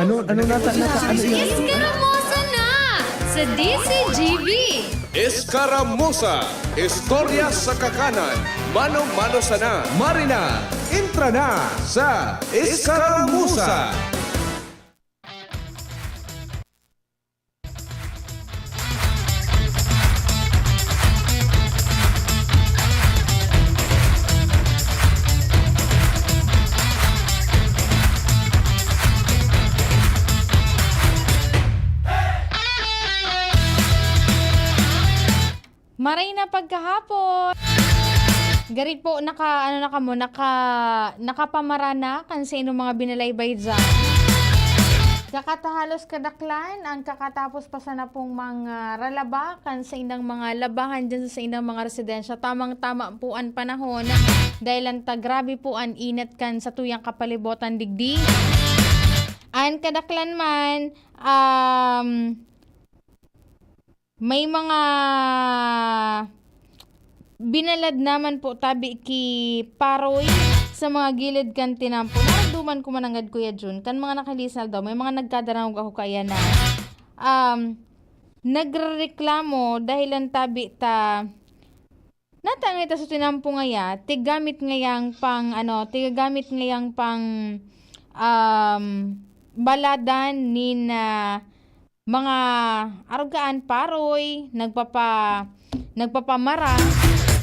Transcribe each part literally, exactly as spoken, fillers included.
Ano, ano nata, nata, ano yun? Eskaramuza na sa D Z G B. Eskaramuza, istorya sa kakanan, mano-mano sana. Marina, entra na sa Eskaramuza. Maray na pagkahapon. Gari po, naka, ano na kamo, naka, nakapamara na kan sa inyong mga binalaybay dyan. Kakatahalos kadaklan, ang kakatapos pa sana pong mga ralaba kan sa indang mga labahan dyan sa indang mga residensya. Tamang-tama po ang panahon dahil ang ta-, grabe po ang init kan sa tuyang kapalibotan digdi. Ang kadaklan man, um, may mga binalad naman po tabi ki Paroy sa mga gilid kan tinampo. Naramdaman ko mananggad, Kuya Jun, kan mga nakahilis na daw, may mga nagkadarangog ako kaya na, um, nagrereklamo dahil ang tabi ta, natangay ta sa tinampo ngaya, tigamit ngayang pang, ano, tigagamit ngayang pang, um, baladan nin, ah, mga arugaan, paroy, nagpapa-, nagpapamara.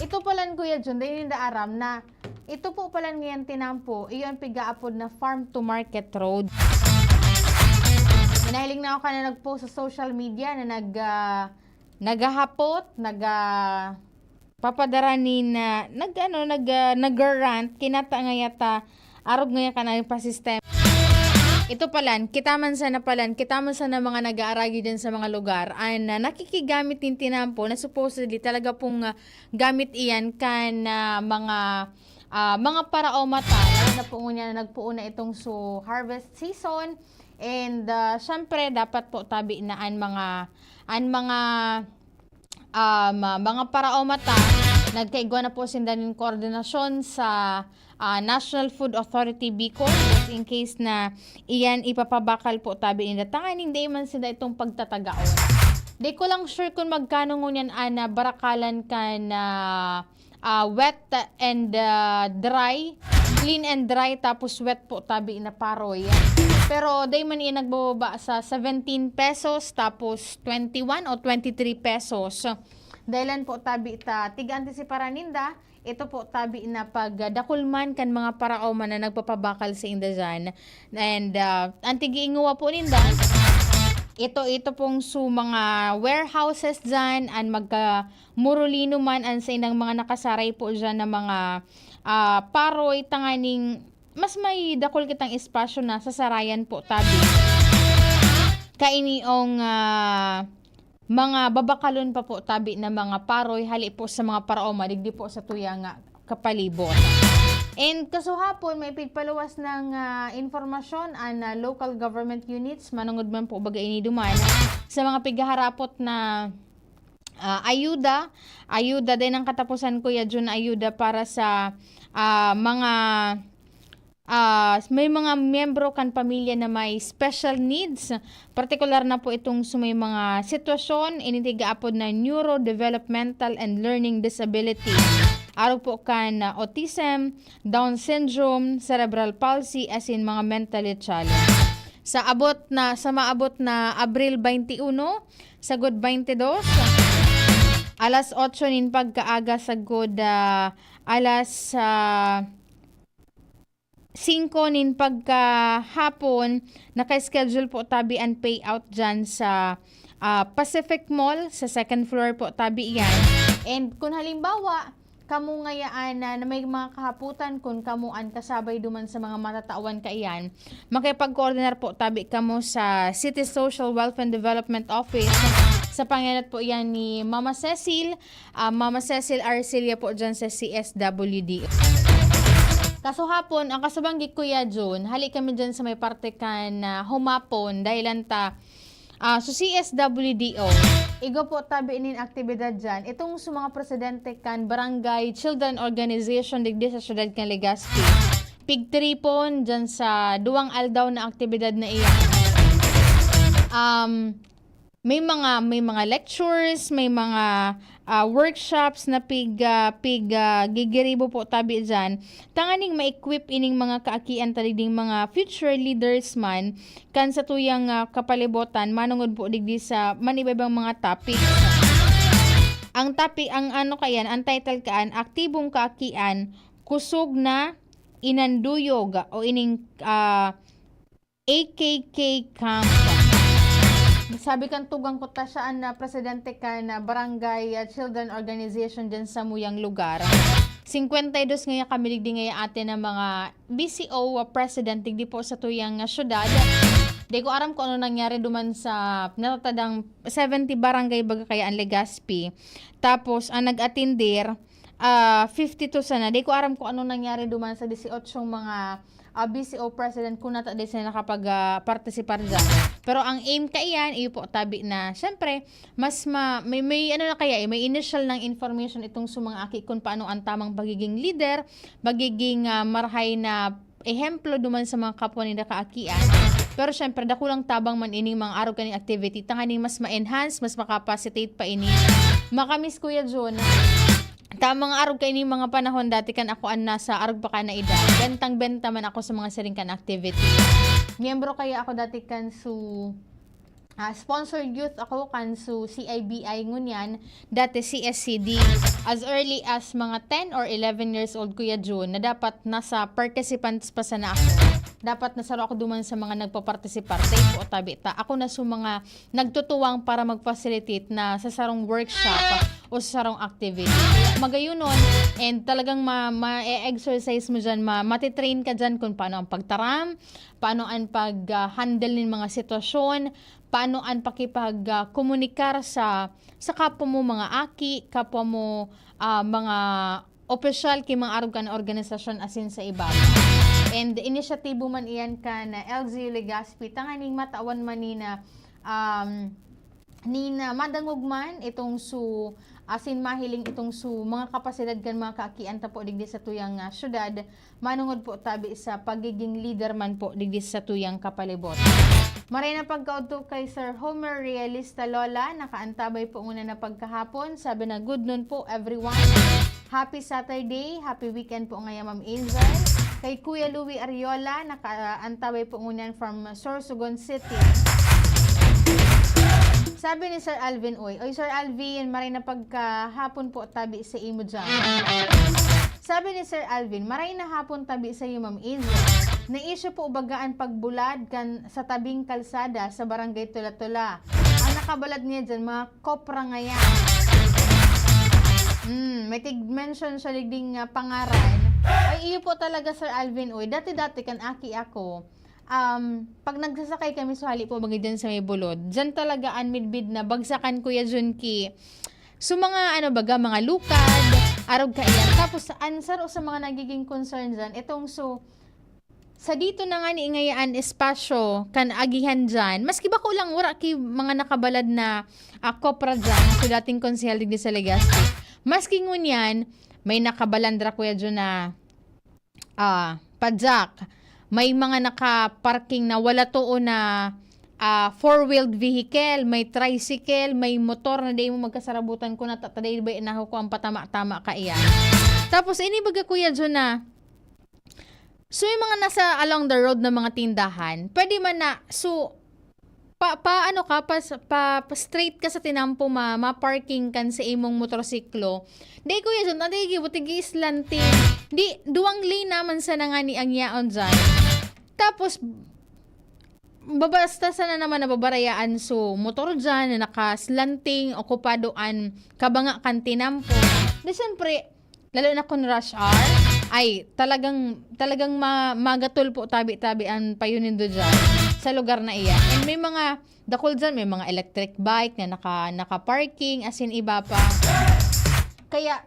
Ito palan, Kuya Jun, dai ninda aram na ito po palan ngayan tinampo, iyo ang pigaapod na farm to market road. May nahiling na ako ka na nag-post sa social media na nag, ah, naghahapot, nag, ah, papadara nin, ah, nag, ano, nag, ah, nagrarant, kinata ngaya ta, arog ngaya ka na pa sistema. Ito palan, kita man sana palan, kita man sana mga nag-aaragi dyan sa mga lugar, an, ah, nakikigamit nin tinampo na supposedly talaga pong, ah, gamit iyan kan, ah, mga, ah, mga paraoma ta. Lalo na po ngunyan na nagpoon na itong su harvest season. And, ah, syempre, dapat po tabi na an mga, an mga um, ah, mga paraoma ta, nagkaigwa na po sinda nin koordinasyon sa, ah, National Food Authority Bicol, just in case na iyan ipapabakal po tabi ninda. Tanganing dai man sinda itong pagtatagaon. Di ko lang sure kung magkano ngunyan an, ah, barakalan kan, ah, ah, wet and, ah, dry, clean and dry, tapos wet po tabi na paroy. Pero dai man iyan nagbababa sa seventeen pesos, tapos twenty-one o twenty-three pesos. Dahilan po tabi ta, tig-antisiparan ninda, ito po tabi na pagdakul man kan mga paraoma na nagpapabakal sa inda dyan. And, ah, ang tig-iinguwa po ninda, ito, ito pong su mga warehouses dyan, an magka-, murulino man an saindang mga nakasaray po dyan na mga, ah, paroy, tanganing mas may dakul kitang espasyo na sasarayan po tabi. Kainiong, ah, mga babakalon pa po tabi na mga paroy, hali po sa mga paraoma, digdi po sa tuya nga kapalibot. And kasuhapon, may pigpaluwas ng, ah, informasyon an, ah, local government units, manungod man po baga ini duman, sa mga pighaharapot na, ah, ayuda. Ayuda din ang katapusan, Kuya Jun, ayuda para sa, ah, mga, ah, may mga miyembro kan pamilya na may special needs. Partikular na po itong sa may mga sitwasyon, ini tig-aapod na neurodevelopmental and learning disability. Arog po kan, ah, autism, Down syndrome, cerebral palsy, asin mga mentally challenged. Sa abot na, sa maabot na Abril twenty-one, sagod twenty-dos, alas otso nin pagkaaga sagod, ah, alas, ah, singko nin pagkahapon, naka-schedule po tabi an payout dyan sa, ah, Pacific Mall, sa second floor po tabi iyan. And kung halimbawa, kamo ngayaan na, na may mga kahapotan, kun kamo an kasabay duman sa mga matatawan kaiyan, makipagkoordinar po tabi kamo sa City Social Welfare and Development Office. Sa pangenot po iyan ni Mama Cecil, ah, Mama Cecil Arcelia po dyan sa C S W D. Kasuhapon, ang kasubanggi Kuya Jun, hali kami dyan sa may parte kan, ah, humapon, dahilan ta, Ah, so C S W D O, igwa po tabi nin aktibidad dyan. Itong sa mga presidente kan Barangay Children Organization digdi sa siyudad kan Legazpi, pigtiripon dyan sa duwang aldaw na aktibidad na iyan. um, may mga, may mga lectures, may mga, ah, workshops na pig-, ah, pig-, ah, gigiribo po tabi diyan, tanganing ma-equip ining mga kaakian ta digding mga future leaders man kan satuyang, ah, kapalibotan, manongod po digdi sa man iba-ibang mga topic. Ang topic, ang ano kayan, ang title kaan, Aktibong Kaakian, Kusog na Inanduyog o ining, ah, A K K camp. Sabi kan tugang ko ta siya an, ah, presidente kan, ah, barangay, ah, children organization diyan sa muyang lugar. Singkwenta y dos ngaya kami digdi ngaya ate na mga B C O, ah, president digdi po sa tuyang, ah, syudad. Di ko aram kung ano nangyari duman sa natatadang seventy barangay baga kaya ang Legazpi. Tapos, ang nag-atindir, ah, fifty-two sana. Di ko aram kung ano nangyari duman sa dieciocho mga, ah, B C O president kung nata di sila nakapag, ah, partisipar diyan. Pero ang aim kaiyan, iyo po tabi na, syempre, mas ma-, may, may ano na kaya eh, may initial ng information itong sa mga aki kung paano ang tamang pagiging leader, pagiging, ah, marhay na ehemplo duman sa mga kapwa ninda kaakian. Pero syempre, dakulang tabang man ining mga arog kaning activity, tanganing mas ma-enhance, mas makapacitate pa ini. Makamis, Kuya Jun, ta mga arog kaini mga panahon dati kan ako an nasa arog pa ka na edad. Bentang-benta man ako sa mga siring kan activity. Miyembro kaya ako dati kan su ah, sponsored youth ako kan su C I B I ngunyan, dati C S C D. As early as mga ten or eleven years old, Kuya Jun, na dapat nasa participants pa sana ako. Dapat na saro ako duman sa mga nagpa-participar. Tayo po, tabi ta. Ako na su mga nagtutuwang para mag-facilitate na sa sarong workshop o sa sarong activity. Kaya magayunon, and talagang ma-, ma-exercise mo dyan, ma-, matitrain ka dyan kung paano ang pagtaram, paano ang pag-handle nin mga sitwasyon, paano ang pakipag, ah, komunikar sa, sa kapwa mo mga aki, kapwa mo, ah, mga opisyal ki mga arog kan organisasyon asin sa iba pa. And inisyatibo man iyan kan L G U Legazpi, tanganing matawan man ni na, um, ni na madangog man itong su-, asin mahiling itong su-, mga kapasidad kan mga kaakian ta po digdi sa tuyang, ah, syudad, manongod po tabi sa pagiging lider man po digdi sa tuyang kapalibot. Maray na pagkaodto kay Sir Homer Realista Lola, nakaantabay po ngunyan na pagkahapon. Sabi na, "Good noon po, everyone. Happy Saturday, happy weekend po ngaya, Ma'am Angel." Kay Kuya Louie Ariola, nakaantabay po ngunyan from Sorsogon City. Sabi ni Sir Alvin, oy, "Oy, Sir Alvin, maray na pagkahapon po tabi sa imo dyan." Sabi ni Sir Alvin, "Maray na hapon tabi sa iyo, Ma'am Angel. Na-issue po baga an pagbulad kan sa tabing kalsada sa Barangay Tula-Tula. Ang nakabalad niya dyan, mga kopra ngayan." Hmm, may tig-mention siya digding, ah, pangaran. Ay, iyo po talaga, Sir Alvin, oy. Dati-dati kan aki ako, um, pag nagsasakay kami sa hali po, baga dyan sa may bulod, dyan talaga an midbid na bagsakan, Kuya Junki. So, mga ano baga, mga lukad, arog kaiyan. Tapos, an saro sa mga nagiging concern dyan, itong so, sa dito na nga ni ingayaan espasyo kan agihan dyan, maski ba ko lang wala ki mga nakabalad na, ah, kopra dyan, so dating konsehal digdi sa Legazpi. Maski ngunyan, may nakabalandra, Kuya Jun, na, ah, padyak. May mga nakaparking na wala too na, ah, four-wheeled vehicle, may tricycle, may motor na dai mo magkasarabutan kung nata-, ta dai ba na ako ang patama-tama kaiyan. Tapos, ini baga, Kuya Jun, na, so, yung mga nasa along the road na mga tindahan, pwede man na, so, pa, pa, ano ka, pa, pa, pa straight ka sa tinampo ma, ma-parking kan sa imong motorsiklo. Di, Kuya Jun, ang tigi, buti gi-slanting. Di, duwang lane naman sana nga ni ang yaon dyan. Tapos, babasta sana naman nababarayaan so motor dyan na naka-slanting, okupado an kabanga kan tinampo. Di, syempre, lalo na kung rush hour, ay, talagang, talagang ma-, magatol po tabi-tabi an payo nindo dyan sa lugar na iyan. And may mga dakul dyan, may mga electric bike na naka-, naka-parking, as in iba pa. Kaya,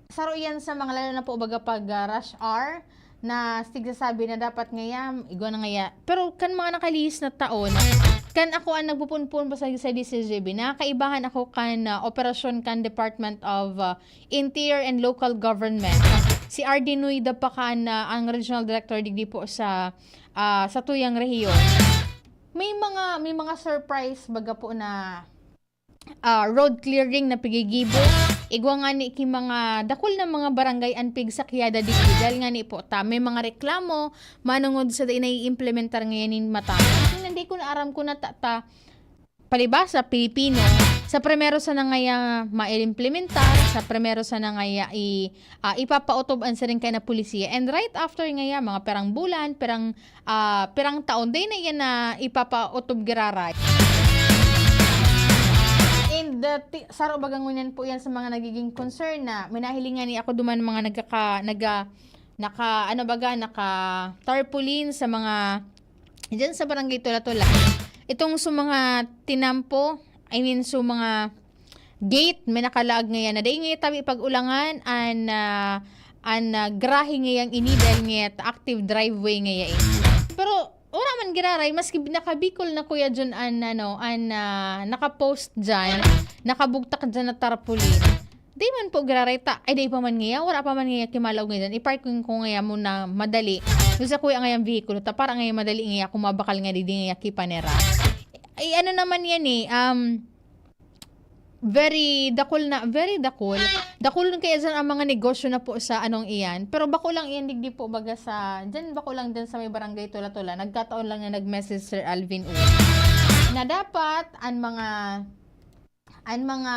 saro yan sa mga, lalo na po baga pag, ah, rush hour, na tigsasabi na dapat ngaya, igwa na ngaya. Pero kan mga nakalihis na taon, kan ako ang nagpupunpun pa sa, sa D C G B, nakakaibahan ako kan, ah, operasyon kan Department of, ah, Interior and Local Government. Si R D Nuida pa kan, ah, ang regional director digdi po sa, ah, sa tuyang rehiyon. May mga, may mga surprise baga po na, ah, road clearing na pigigibo. Igwa ngani ki mga dakul na mga barangay an pigsakyada digdi dahil ngani po ta may mga reklamo manungod sa dai naiimplementar ngayan nin matapang. Hindi ko na aram kung nata-, ta, palibasa, Pilipino, sa primero sana ngaya maimplementar, sa primero sana ngaya i-, ah, ipapaotob an siring kaya na polisiya. And right after ngaya, mga pirang bulan, pirang, ah, pirang taon, dai na iyan na ipapaotob giraray. And, uh, ti-, saro baga ngunyan po yan sa mga nagiging concern na minahilingan ni ako duman mga nagkaka-, naga-, naka, ano baga, naka-tarpaulin sa mga, diyan sa Barangay Tula-Tula. Itong sa mga tinampo, I mean, sa mga gate, may nakalaag ngayan na dai ngaya tabi pag-ulangan, an, ah, an, ah, garahe ngayang ini dahil ngaya ta active driveway ngaya ini. Pero wala man giraray, maski naka-Bicol na kuya John an, ano, an, ah, naka-post dyan, nakabugtak dyan na tarpaulin. Di man po giraray ta, ay, di pa man ngaya, wala pa man ngaya kimalaog ngayan. I-parking ko ngaya muna madali. Doon sa kuya ngayang vehikulo ta, para ngaya madali ngaya kumabakal nga di, di ngaya kipanera. Ay, ano naman yan eh, um, very dakul na, very dakul. Dakul kaya dyan ang mga negosyo na po sa anong iyan. Pero bako lang iyan, digdi po baga sa, dyan bako lang dyan sa may barangay Tula-Tula. Nagkataon lang na nag-message Sir Alvin Uy na dapat ang mga, ang mga,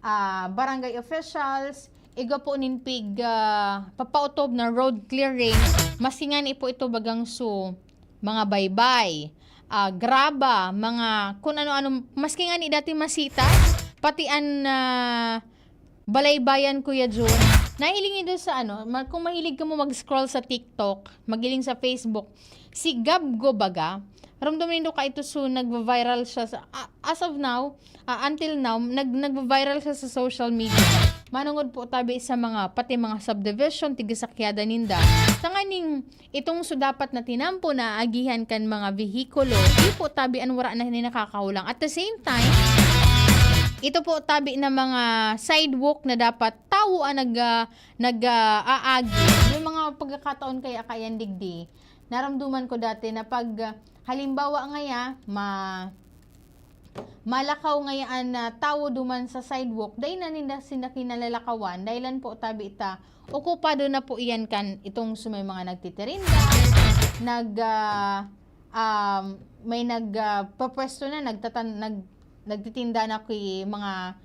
ah, barangay officials, igwa po nin pig, ah, papaotob na road clearing. Maski ngani po ito bagang su, mga baybay, ah, graba, mga kun ano-ano, maski ngani dati masita, pati an, ah, balaybayan, Kuya Jun. Nahiling niyo doon sa ano, ma-, kung mahilig ka mo mag-scroll sa TikTok, magiling sa Facebook, si Gab Go baga, ramdam nindo ka ito, so nagva-viral siya sa, a-, as of now, ah, until now, nag-, nagva-viral siya sa social media. Manungod po tabi sa mga, pati mga subdivision, tigasakyada ninda. Tanganing itong su dapat na tinampo na agihan kan mga vehikulo, di po tabi an wara na ni nakakahulang. At the same time, ito po tabi na mga sidewalk na dapat tawo ang nag-, ah, nag-, ah, aagi. May mga pagkakataon kaya kayan digdi, naramduman ko dati na pag, ah, halimbawa ngaya, ma-, malakaw ngayaan na tawo duman sa sidewalk, dai na ninda sinda kinalalakawan, dahilan po tabi ta, okupado na po iyan kan itong su may mga nagtitirinda, nag, ah, um, may nag, ah, papwesto na, nagtatan-, nag-, nagtitinda na ki mga,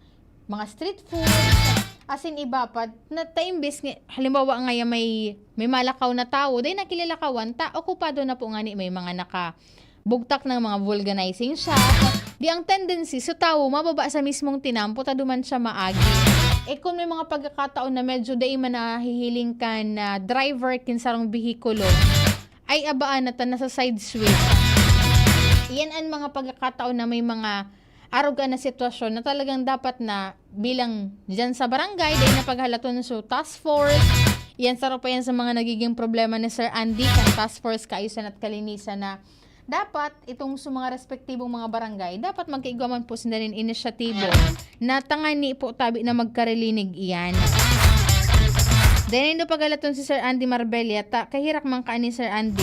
mga street food, asin iba pa, na ta imbes nga, halimbawa ngaya may, may malakaw na tawo, dai na kilalakawan ta, okupado na po ngani may mga naka, bugtak ng mga vulcanizing shop. Di ang tendency sa tawo mababa sa mismong tinampo ta duman siya maagi. E kun may mga pagkakataon na medyo dai man nahihiling kan, ah, driver kin sarong behikulo, ay abaan na ta nasa side switch. Iyan an mga pagkakataon na may mga aruga na sitwasyon na talagang dapat na bilang diyan sa barangay, dai na paghalaton su task force. Iyan saro pa yan sa mga nagiging problema ni Sir Andy, kan task force, kaayusan at kalinisan na dapat itong sa mga respektibong mga barangay, dapat magkaigwa man po sinda nin inisyatibo na tangani po tabi na magkarilinig iyan. Then, indo paghalaton si Sir Andy Marbella, ta, kahirak man ka ni Sir Andy.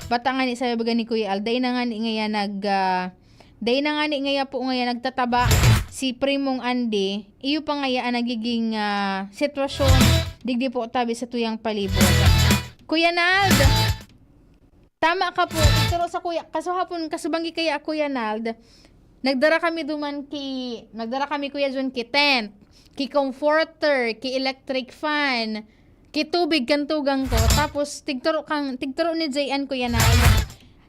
Bata ngani sa baga ni Kuya Al, dai na ngani ngaya nag, ah, dai na ngani ngaya po ngaya nagtataba si Primong Andy. Iyo pa ngaya ang nagiging, ah, sitwasyon digdi po tabi sa tuyang palibot. Kuya Nald, tama ka po. Tigturo sa kuya, kasahapon, kasubanggi kaya, Kuya Nald, nagdara kami duman ki, nagdara kami, Kuya Jun, ki tent, ki comforter, ki electric fan, ki tubig kan tugang ko. Tapos, tigturo kang, tigturo ni J N, Kuya Nald.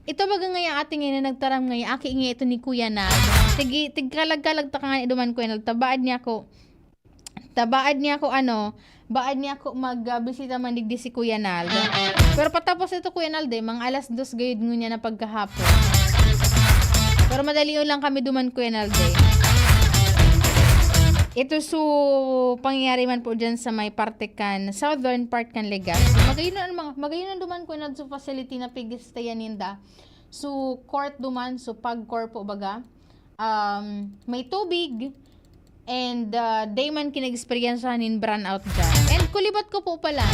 Ito baga ngaya ate ngayon na nagtaram ngaya, aki nga ito ni Kuya Nald. Tigi-, tigkalag-kalag ta ka nga duman, Kuya Nald. Tabaad niya ako. Ta baad niya ako, ano, baad niya ako mag, ah, bisita man digdi si Kuya Nald. Pero patapos ito, Kuya Nald, eh, mga alas dos gayud ngunyan na pagkahapon. Pero madali lang kami duman, Kuya Nald, eh. Ito su pangyayari man po dyan sa may parte kan southern part kan Legazpi. Magayon ang mga, magayon ang duman, Kuya Nald, su facility na pigstayan ninda. Su court duman, su pag-court po baga. Um, may tubig, and, ah, dai man kinag-eksperyensyahan nin brownout dyan. And kulibat ko po pala,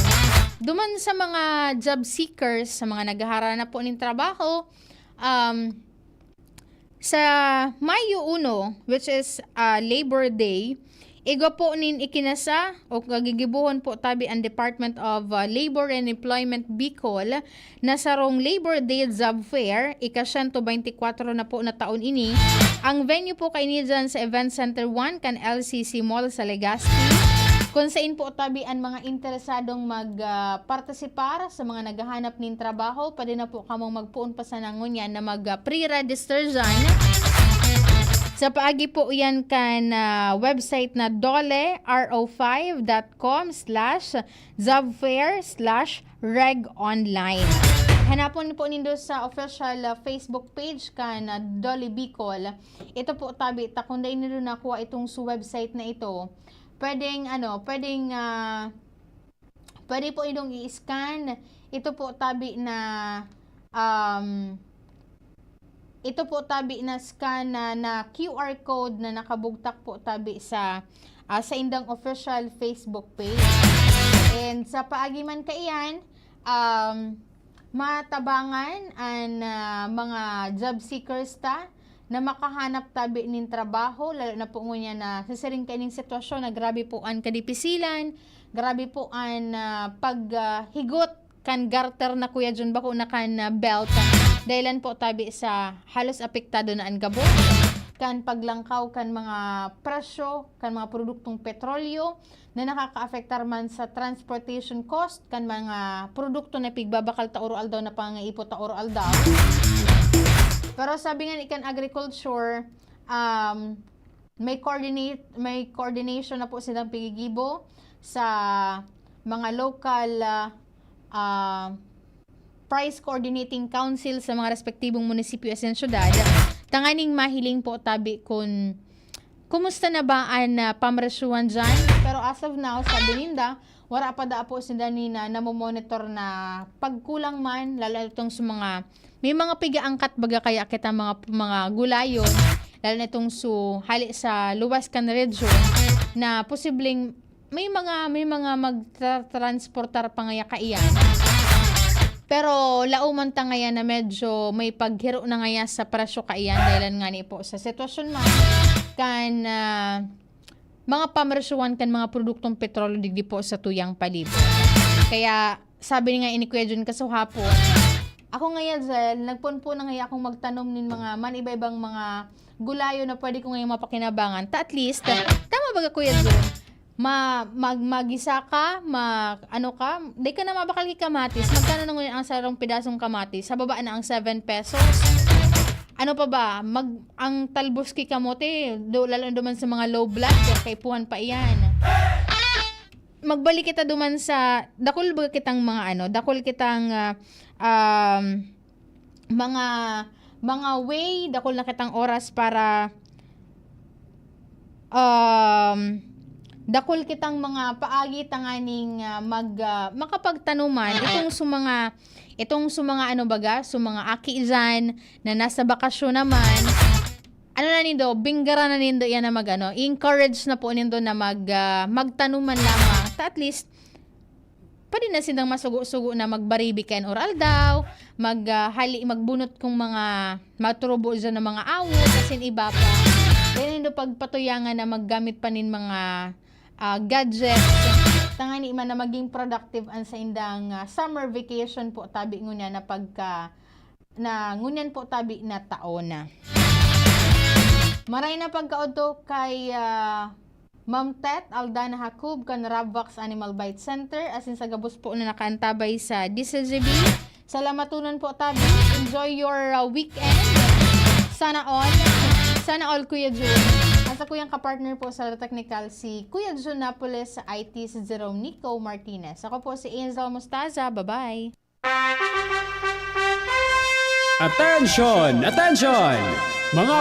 duman sa mga job seekers, sa mga naghaharanap po nin trabaho, um, Sa Mayo uno, which is, ah, Labor Day, igwa po nin ikinasa o kagigibohon po tabi ang Department of, ah, Labor and Employment Bicol na sarong Labor Day Job Fair, ika-siyento beintikwatro na po na taon ini. Ang venue po kaini dyan sa Event Center one kan L C C Mall sa Legazpi, kung sain po tabi ang mga interesadong mag, ah, partisipar sa mga naghahanap nin trabaho, pwede na po kamong magpoon pa sana ngunyan na mag, ah, pre-register dyan. Sa paagi po yan kan, ah, website na dole R O five dot com slash job fair slash reg online. Hanapon po nindo sa official, ah, Facebook page kan, ah, Dole Bicol. Ito po tabi ta kung dai nindo nakuha itong sa website na ito. Pwedeng ano, pwedeng, ah, pwede po inyong i-scan. Ito po tabi na, um, ito po tabi na scan na, na Q R code na nakabugtak po tabi sa, ah, sa indang official Facebook page. And sa paagi man kaiyan, um, matabangan an, ah, mga job seekers ta na makahanap tabi nin trabaho, lalo na po ngunyan na sa siring kaining sitwasyon na grabe po an kadipisilan, grabe po an, ah, pag, ah, higot kan garter na, Kuya Jun, bako na kan, ah, belt. Dahilan po tabi sa halos apektado na an gabos kan paglangkaw kan mga presyo kan mga produktong petrolyo na nakakaapektar man sa transportation cost kan mga produkto na pigbabakal ta oro-aldaw na pangangaipo ta oro-aldaw. Pero sabi nga ni kan agriculture, um, may coordinate, may coordination na po silang pigigibo sa mga local, ah, ah, price coordinating council sa mga respektibong munisipyo asin syudad, tanganing mahiling po tabi kun kumusta na ba an, ah, pamresyuhan diyan. Pero as of now, sabi ninda, wala pa da po sinda ni na namomonitor na pagkulang man, lalo na itong sa mga, may mga pigaangkat baga kaya kita mga, mga gulayon, lalo na itong su, hali sa luwas kan region, na posibleng may mga, may mga magtransportar pa ngaya kaiyan. Pero lauman ta ngaya na medyo may paghiro na ngaya sa presyo kaiyan, dahilan nga ni po sa sitwasyon man kan, ah, mga pamresyuhan kan mga produktong petrolyo digdi po sa tuyang palibot. Kaya sabi nga ini Kuya Jun kasuhapon, ako ngaya, Jel, nagpunpun na ngaya akong magtanom nin mga man iba-ibang mga gulayo na pwede ko ngayong mapakinabangan. Ta at least, tama ba, Kuya Jun? Ma-, mag-, magisa ka, ma-, ano ka, di ka na mabakal ki kamatis. Magkano na ngunyan ang sarong pidasong kamatis? Sa baba na ang seven pesos. Ano pa ba? Mag-, ang talbos ki kamote, do, lalo na duman sa mga low blood, kaipuhan pa iyan. Magbalik kita duman sa, dakul ba kitang mga ano, dakul kitang, ah, um, mga, mga way, dakul na kitang oras para, um, dakul kitang mga paagi tanganing, ah, mag, ah, makapagtanuman itong sa mga, itong sa mga ano baga, sa mga aki diyan na nasa bakasyon naman. Ano na nindo, binggara na nindo yan na mag ano, encourage na po nindo na mag, ah, magtanuman lamang. Ta at least, pwede na sindang masugo-sugo na magbaribi kan oral daw, mag, ah, hali, magbunot kung mga maturubo dyan ng mga awot, asin iba pa. Pwede nindo pagpatuyangan na maggamit pa nin mga, ah, gadgets. Tangani man na maging productive ang saindang, ah, summer vacation po, tabi ngunyan na pagka, na ngunyan po tabi na taon na. Maray na pagkaodto kay, ah, Ma'am Tet Aldana Jacob kan Rabvax Animal Bite Center, asin sa gabos po na nakaantabay sa D C G B. Salamatonon po tabi. Enjoy your, uh, weekend. Sana all. Sana all, Kuya Jun. At sa kuyang kapartner po sa technical, si Kuya Jun Napoles, sa I T, si Jerome Nico Martinez. Ako po si Angel Mostaza. Bye-bye. Attention! Attention! Mga